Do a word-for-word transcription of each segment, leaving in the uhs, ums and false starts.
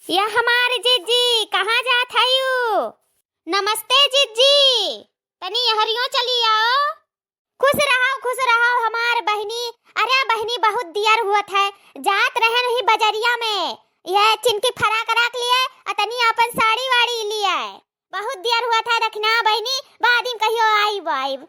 या हमार जिज्जी, कहाँ जात हयू? नमस्ते जिज्जी, तनी यहरियो चली आओ। खुश रहो, खुश रहो हमार बहिनी। अरे बहिनी, बहुत दियर हुअत है, जात रहन ही बजरिया में, यह चिनकी फराक राख लिए, अ तनी अपन साड़ी वाड़ी लिए। बहुत दियर हुअत है दखिनहा बहिनी, बाद में कहियो आइब आइब।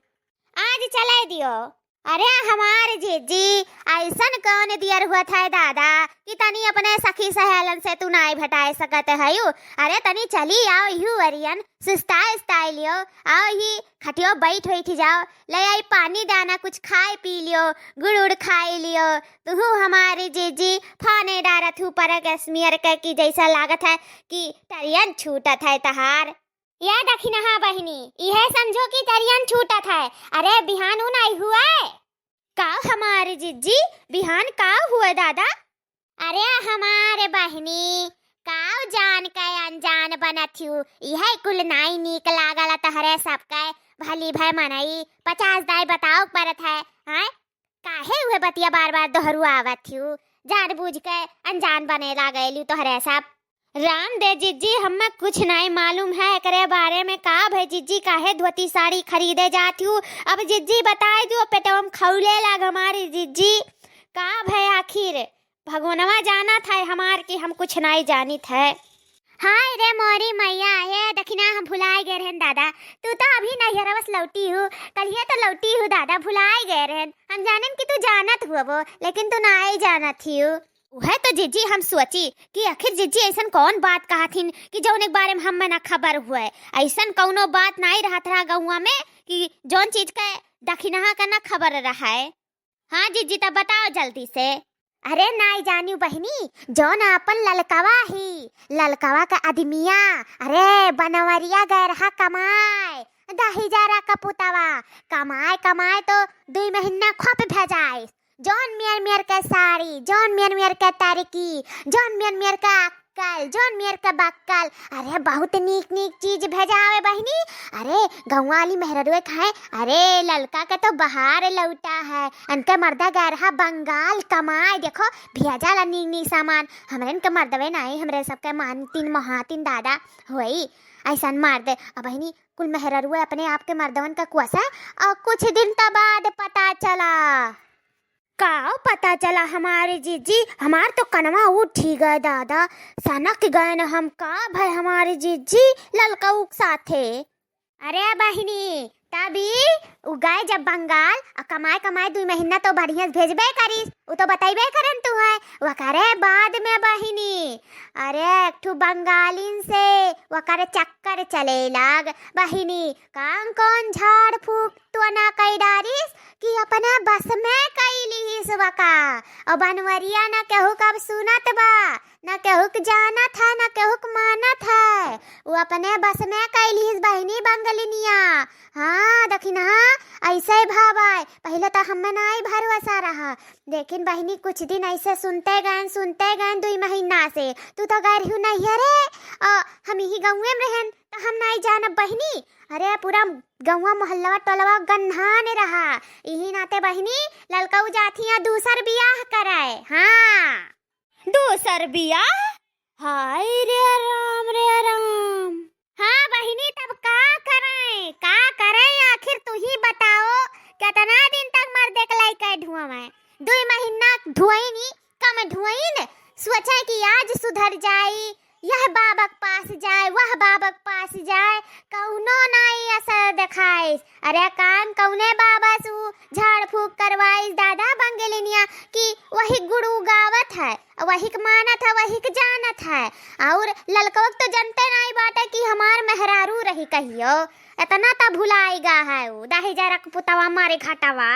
आज चले दियो। अरे हमार जिज्जी, अइसन कौन दियर हुअत है दादा कि तनी अपने सखी सहेलन से तू नाई भेटाए सकत हयू? अरे तनी चली आओ, इहू अरियन सुस्ताए उस्ताए लियो, आओ ही खटियो बैठ बैठ जाओ, ले आई पानी दाना कुछ खाए पी लियो, गुड़ उड़ खाए लियो। तुहू हमारी जिज्जी फाने डारत हू परक स्मियर के कि जैसा लागत है कि तरियन छूटत है तहार। या दखिनहा बहिनी, इहे समझो कि तरियन छूटत है। अरे बिहान उ नाई हुए। का हमार जिज्जी, बिहान का हुए दादा? अरे हमार बहिनी, काव जान के अनजान बनत हू, इहे कुल नाई नीक लागल तहरे सबके। भली भय मनई, पचास दाई बताओ परत है, हैं? काहे उहे बतिया बार बार दोहरुआवत हू? जान बूझ के अनजान बने लागेलू तोहरे सब। राम दे जिज्जी, हमें कुछ नाई मालूम है एकरे बारे में। का भय जिज्जी, काहे धोती साड़ी खरीदे जात हू? अब जिज्जी बताए दियो, पेटवा में खौले लाग हमारी जिज्जी। का भय आखिर? भगवानवा जानत है हमार कि हम कुछ नाई जानित है। हाय रे मोरी मैया, हे दखिनहा, हम भुलाए गए रहन दादा। तू तो अभी नैहरवा से लौटी हू, कलिए तो लौटी हू दादा, भुलाए गए रहन। हम जानेन कि तू जानत हुअबो, लेकिन तू नाई जानत हियू। उहे तो जिज्जी हम सोची कि आखिर जिज्जी अइसन कौन बात कहत हिन कि जौन एक बारे में हमें ना खबर हुए। अइसन कौनो बात नाई रहत रहा गौवा में कि जौन चीज के दखिनहा का ना खबर रहे। हाँ जिज्जी, तब बताओ जल्दी से। अरे नाई जानियो बहिनी, जौन आपन ललकवा ही, ललकवा का अदमिया, अरे बनवरिया गए रहा कमाए, दहिजरा का पुतवा, कमाए कमाए तो दुई महीना खोप भेजाइस। जौन मेर मेर के साड़ी, जौन मेर मेर के तरकी, जौन मेर मेर के अक्कल, जौन मेर के बक्कल, अरे बहुत नीक नीक चीज भेजावे बहिनी। अरे गौवा वाली मेहररुए खाए, अरे ललका के तो बहार लौटा है, इनके मर्दा गए रहा बंगाल कमाए, देखो भेजाला नीक नीक सामान। हमरे इनके मर्दवे नाई, हमरे सबके मानतिन मोहातिन दादा होई अइसन मर्द। अब बहिनी कुल मेहररुए अपने आप के मर्दवन का कुआसा। और कुछ दिन त बाद पता चला। का पता चला हमारे जिज्जी? हमार तो कनवा उठी गए दादा, सनक गए न हम। का भय हमारे जिज्जी ललकऊ के साथे? अरे बहिनी, तभी उ गए जब बंगाल, आ कमाए कमाए दुई महीना तो बढ़िया से भेजबे करिस, उ तो बतैबे करन तू है। वकरे बाद में बहिनी, अरे एक ठू बंगालिन से वकरे चक्कर चले लाग बहिनी। कौन कौन झाड़ फूक तो ना कई डारिस कि अपने बस में कई लिहिस वका। और बनवरिया ना केहू कब सुनत बा, ना केहू के जानत है, ना केहू के मानत है। उ अपने बस में कई लिहिस बहिनी बंगलिनिया। हाँ, दखिनहा, अइसे ही भाव आए। पहिले तो हमें नाई भरोसा रहा, लेकिन बहिनी कुछ दिन अइसे सुनते गए, सुनते गए दुई महीना से। तू तो गए रहू नैहरे, और हम यही गौवे में रहन, तो हम नाई जानब बहिनी। अरे पूरा गौवा मोहल्लवा टोलवा गन्हान रहा। इही नाते बहिनी ललकऊ जात हिया दूसर बियाह करे। हाँ। दूसर बियाह? हाय रे राम रे राम। हाँ बहिनी, तब का करें, का करें, आखिर तू ही बताओ, कितना दिन तक मर्दे के लइके ढुआवें? दुई महीना ढुआई नी, कम ढुआइन, सोचे कि आज सुधर जाई, यह बाबक पास जाए, वह बाबक पास जाए, कौनो नाई असर देखाइस। अरे कान कौने बाबा सु झाड़ फूक करवाइस दादा बंगलिनिया कि वही गुड़ उगावत है, वही के मानत है, वही के जानत है। और ललकवक तो जनते नाई बाटे कि हमार मेहरारू रही कहियो। इतना त भुलाई गा है उ दहिजरा के पुतवा मारे घाटावा।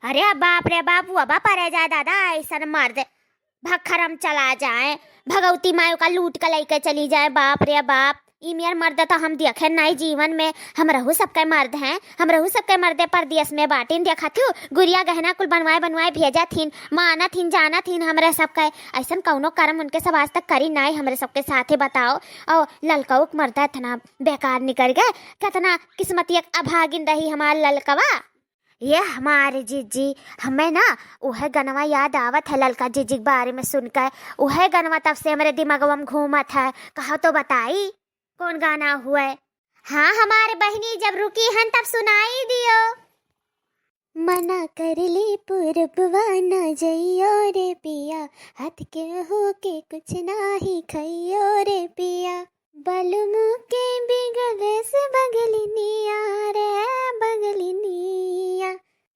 अरे बाप रे बाप, उ अबा परे जाए दादा, अइसन मर्द भखरम चला जाए, भगवती माई ओका लूट के लइके चली जाए। बाप रे बाप, ई मेर मर्द तो हम देखे नाई जीवन में। हमरहू सबके मर्द हैं, हमरहू सबके मर्दे परदेस में बाटिन। देखत हू, गुरिया गहना कुल बनवाए बनवाए भेजत हिन, मानत हिन, जानत हिन हमरे सबके। अइसन कौनो कर्म उनके सब आज तक करी नाई हमरे सबके साथे, बताओ। और ललकऊ के मर्दा इतना बेकार निकल गए, कितना किस्मतिया के अभागिन रही हमार ललकवा। ये हमारे जीजी, हमें ना उहे गनवा याद आवत है ललका जीजी के बारे में सुनकर। उहे गनवा तब से हमरे दिमागवा में घूमत है। कहा तो बताई, कौन गाना हुए? हाँ हमारे बहिनी, जब रुकी हन तब सुनाई दियो। मना कर ले पुरबवा ना जइयो रे पिया, हाथ के होके कुछ नाही खइयो रे पिया। बलमू के बिगड़स बंगलिनिया रे बंगलिनिया।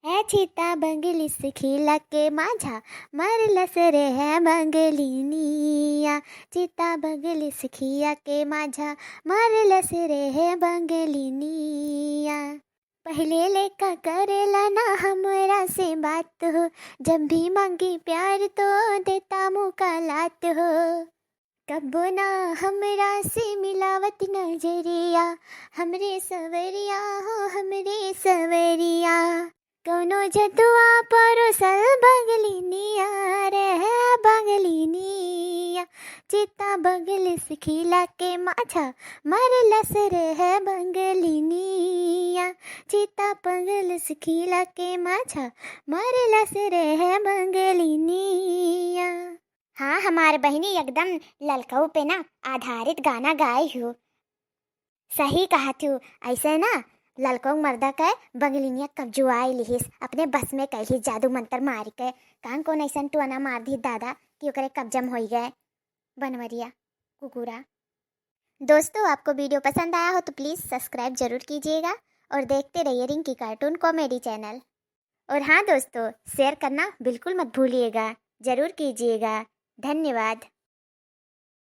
ए चिता बंगलिस खिला के माझा मरलस रे है बंगलिनिया। चिता बंगलिस खिया के माझा मरलस रे है बंगलिनिया। पहिले लेखा करेला ना हमरा से बात हो, जब भी मांगी प्यार तो देता मुँह का लात हो। कबो ना हमरा से मिलावत नजरिया, हमरे सवरिया हो हमरे सवरिया। कौनो जदुआ परोसल बंगलिनिया रे बंगलिनिया। चिता बंगलिस खिला के माझा मरलस रे है बंगलिनिया। चिता बंगलिस खिला के माझा मरलस रे है बंगलिनिया। हाँ हमारे बहिनी एकदम ललकऊ पे ना आधारित गाना गाई हो। सही कहा तू, ऐसे ना ललकऊ मर्दा के बंगलिनिया कब्जुआई लिहिस, अपने बस में कैलिस जादू मंत्र मार के। कान कौन ऐसन टोना मार दी दादा कि ओकरे कब्जा में होई गए बनवरिया कुकुरा। दोस्तों, आपको वीडियो पसंद आया हो तो प्लीज सब्सक्राइब जरूर कीजिएगा और देखते रहिए रिंकी कार्टून कॉमेडी चैनल। और हाँ दोस्तों, शेयर करना बिल्कुल मत भूलिएगा, जरूर कीजिएगा। धन्यवाद।